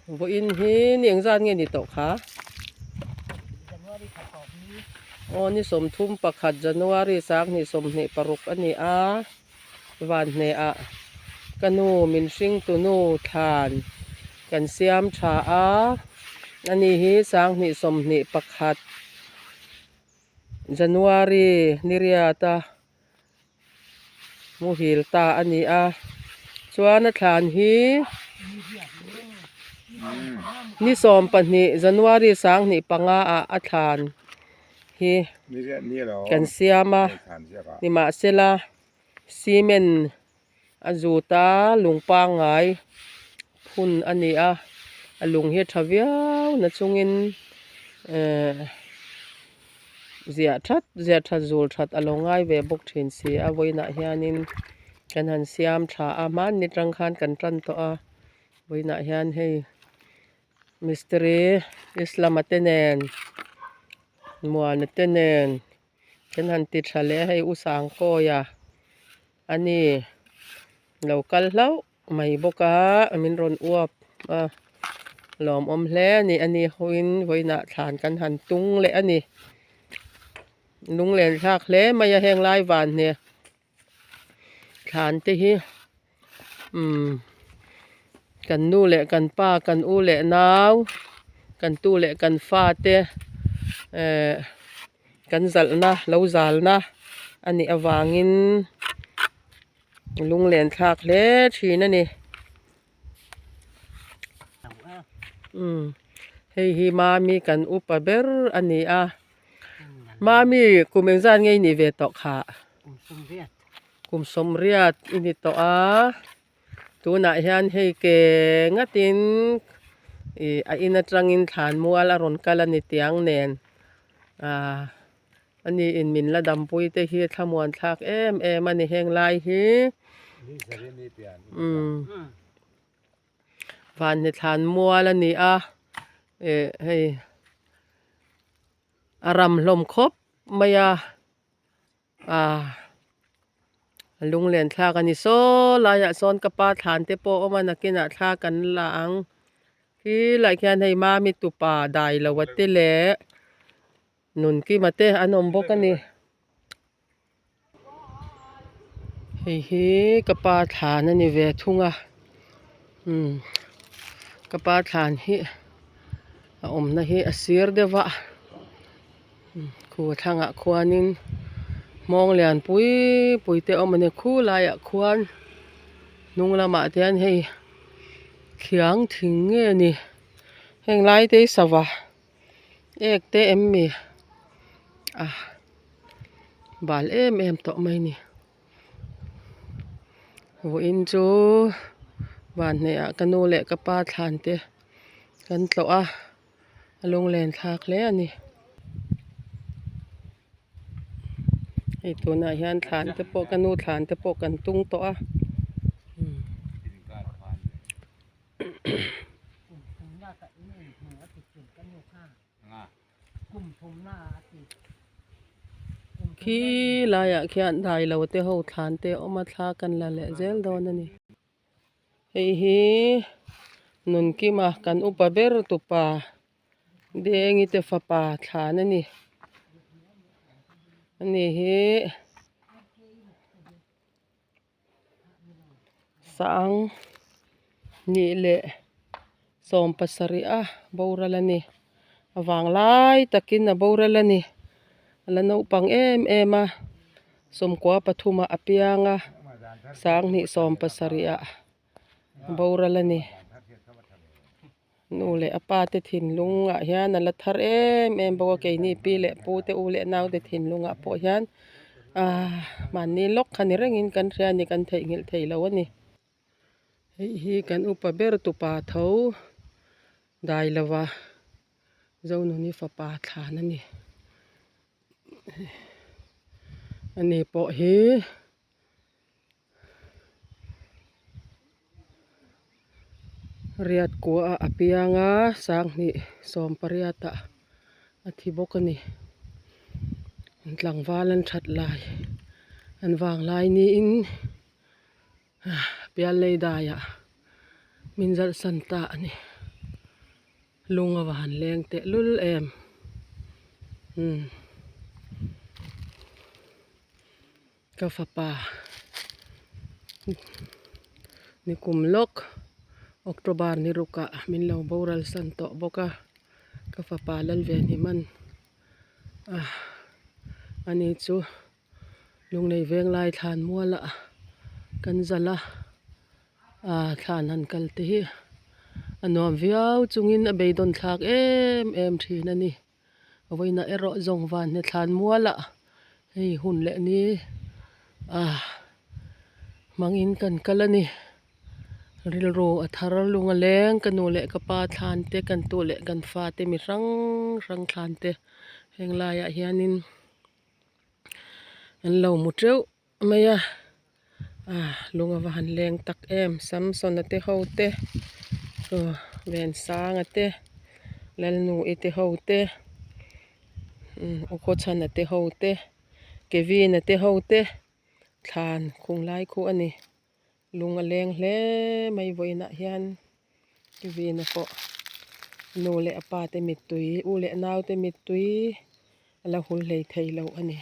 Vawiin hi ni engzat nge ni tawh kha? Aw ni 31 January 2026 a ni a, vanhnehah ka nu min hringtu nu thlan kan siam tha a, ani hi 2021 January ni riata muhil ta a ni a chuan a thlan hi ni 12 January 2005 ah a thlan hi kan siam a nimahsela cement a zut a lung pangngai phun a ni a a lung hi a tha viau na chungin ehh ziah that ziah that zul that a lo ngai ve bawk thin si a vawiinah hianin kan han siam tha a hmanni tang khan kan tan tawh a vawiinah hian hei mistiri Islam-a te nen Muana te nen kan han ti tha leh a hei U Sangkawia a ni lo kal hlauh mai bawk a min rawn uap a lawmawm hle a ni a ni hawiin vawiinah thlan kan han tung leh a ni lunglen thlak hle mai a heng lai van hi thlan te hi umm kan nu leh kan pa kan u leh nau kan tu leh kan fa te ehh kan zalhna lo zalna a nih avangin. Lunglen thlak hle thin a ni. Umm hei hi mami kan upa ber a ni a. Mami kum engzat nge i nih ve tawh kha? Kum sawmriat i ni tawh a. Tunah hian hei ke ngatin ih a in atangin thlan mual a rawn kal a ni tiang nen ah. Ani in min la dampui te hi thlamuan thlak em em a ni heng lai hi umm vanni thlan mual a ni a eh hei a ram hlawm khawp mai a ah a lunglen thlak a ni saw laiah sawn ka pa thlan te pawh a awm a nakinah thla kan la ang khi lai khian hei mami tupa dai lo a te leh. Nunkima te an awm bawk a ni. Hei hi ka pa thlan a ni ve thung a umm ka pa thlan hi a awmna hi a sir deuh a khu thlangah khuanin hmawng lian pui pui te a awm a ni khu laiah khuan hnung lamah te hian hei thiang thing nge ni heng lai te hi sava. Ek te em mi a bal em em tawh mai ni vawiin chu vanhneh ah ka nu leh ka pa thlan te kan tlawh a a lunglen thlak hle a ni hei tunah hian thlan te pawh ka nu thlan te pawh kan tung tawh a. Khi laiah khian dai lo te ho thlan te a awm a thla kan la leh zel dawn a ni. Hei hi Nunkima kan upa ber tupa Dengi te fapa thlan a ni. Ani hi. Sang nih leh 70 a boral a ni. A vang lai takin a boral a ni. A la naupang em em a, 93 ah a piang a, 2070 ah a boral a ni. Nu leh a pa te thinlungah hian a la thar em em bawk a, keini pi leh pu te u leh nau te thinlungah pawh hian ahh mahni lawk kha ni rengin kan hria a ni kan theihnghilh thei lo a ni. Hei hi kan upa ber tupa tho dai lova Zonuni fapa thlan a ni. Ani pawh hi. Riat kua ah a piang a 2018 ah a thi bawk a ni an tlangval an that lai an vang lai niin pial lei dai ah min zalh san ta a ni. Lung a va han leng teh lul em umm ka fapa nikum lawk October ni rukah min lo boral san tawh bawk a ka fapa Lalvenhiman ah ani chu. Lunglei veng lai thlan mualah kan zalh a ah thlan han kal te hi a nuam viau chungin a beidawn thlak em em thin a ni vawiinah erawh zawng van hne thlan mualah hei hun leh ni ah hmangin kan kal a ni rilru a thar lung a leng ka nu leh ka pa thlan te kan tu leh kan fa te mi hrang hrang thlan te heng laiah hianin. An lo mu teuh mai a ah lung a va han leng tak em Samsona te ho te aw Vensanga te Lalnu-i te ho te umm Ukhawchhana te ho te Kevin-a te ho te thlan khung lai khu a ni lung a leng hle mai vawiinah hian Kevin-a pawh nu leh a pa te mittui u leh nau te mittui. A la hul hlei thei lo a ni.